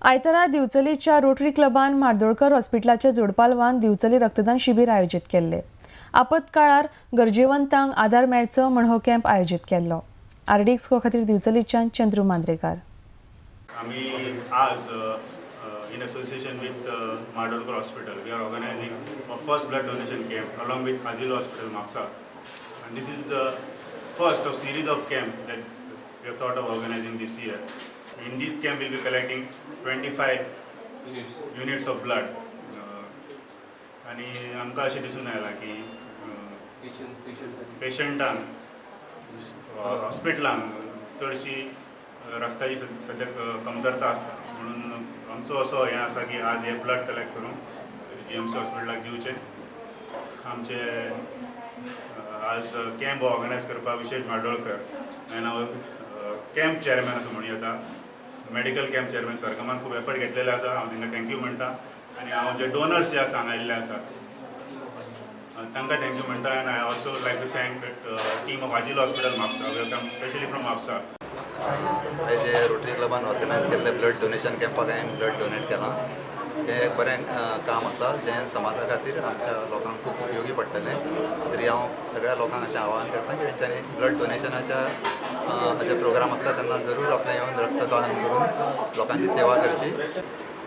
आयतारा दिवचलेच्या रोटरी क्लबान म्हार्दोळकर हॉस्पिटलाच्या जोडपालवान दिवचले रक्तदान शिबीर आयोजीत केल्ले. आपतकाळार गरजेवंतांक आदार मेळचो म्हण हो कॅम्प आयोजीत केल्लो. आरडीएक्स खातीर दिवचलेच्यान चंद्रू मांद्रेकार. आमी आज in association with Mardolkar Hospital, we are organizing a first blood donation camp along with Azilo Hospital, Mapsa. And this is the first of series of camp that we have thought of organizing this year. In this camp, we will be collecting 25 units of blood. आनी आमकां अशें दिसून आयलां की पेशंटांक हॉस्पिटलांक चडशी रक्ताची सद्याक कमतरता आसता, म्हणून आमचो असो हें आसा की आज हे ब्लड कलेक्ट करून जीएमसी हॉस्पिटलाक दिवचें. आमचे आज कॅम्प ऑर्गनायज करपाक विशेष म्हार्दोळकर आनी हांव कॅम्प चेअरमॅन असो म्हणूं येता, मेडिकल कॅम्प चेअरमॅन सरकारान खूब एफर्ट घेतलेले आसा. हांव तांकां thank you म्हणटा आनी हांव जे डोनर्स जे आसा हांगा आयिल्ले आसा तांकां thank you म्हणटा. And I also like to thank team of Azilo Hospital, Mapusa. We come specially from Mapusa. आयज हे रोटरी क्लबान ऑर्गनायज केल्ले ब्लड डोनेशन कॅम्पाक हांवें ब्लड डोनेट केलां. हें एक बरें काम आसा जें समाजा खातीर आमच्या लोकांक खूब उपयोगी पडटलें. तरी हांव सगळ्या लोकांक अशें आवाहन करता की तेंच्यांनी ब्लड डोनेशनाच्या अशे प्रोग्राम आसता तेन्ना जरूर आपलें येवन रक्तदान करून लोकांची सेवा करची.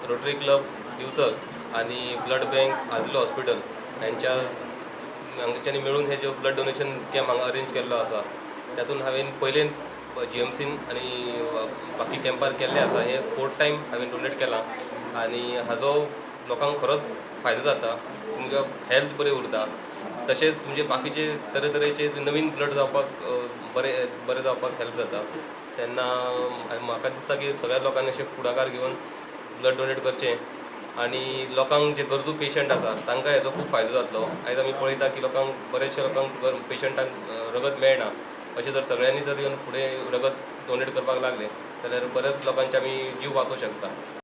रोटरी क्लब दिवचल आणि ब्लड बँक आजिलो हॉस्पिटल यांच्या हांगच्यांनी मेळून हे जो ब्लड डोनेशन कॅम्प हांगा अरेंज केल्लो आसा, तातूंत हांवें पयलीं जीएमसीन आनी बाकी कॅम्पार केल्लें आसा. हे फोर्थ टायम हांवें डोनेट केलां आनी हाजो लोकांक खरोच फायदो जाता. तुमकां हेल्थ बरी उरता, तशेंच तुमचे बाकीचे तरेतरेचे नवीन ब्लड जावपाक बरें बरें जावपाक हेल्प जाता. तेन्ना म्हाका दिसता की सगळ्या लोकांनी अशें फुडाकार घेवन ब्लड डोनेट करचें आनी लोकांक जे गरजू पेशंट आसा तांकां हेजो खूब फायदो जातलो. आयज आमी पळयता की लोकांक बरेचशे लोकांक पेशंटांक रगत मेळना. अशें जर सगळ्यांनी जर येवन फुडें रगत डोनेट करपाक लागले जाल्यार बऱ्याच लोकांचे आमी जीव वाचोवंक शकता.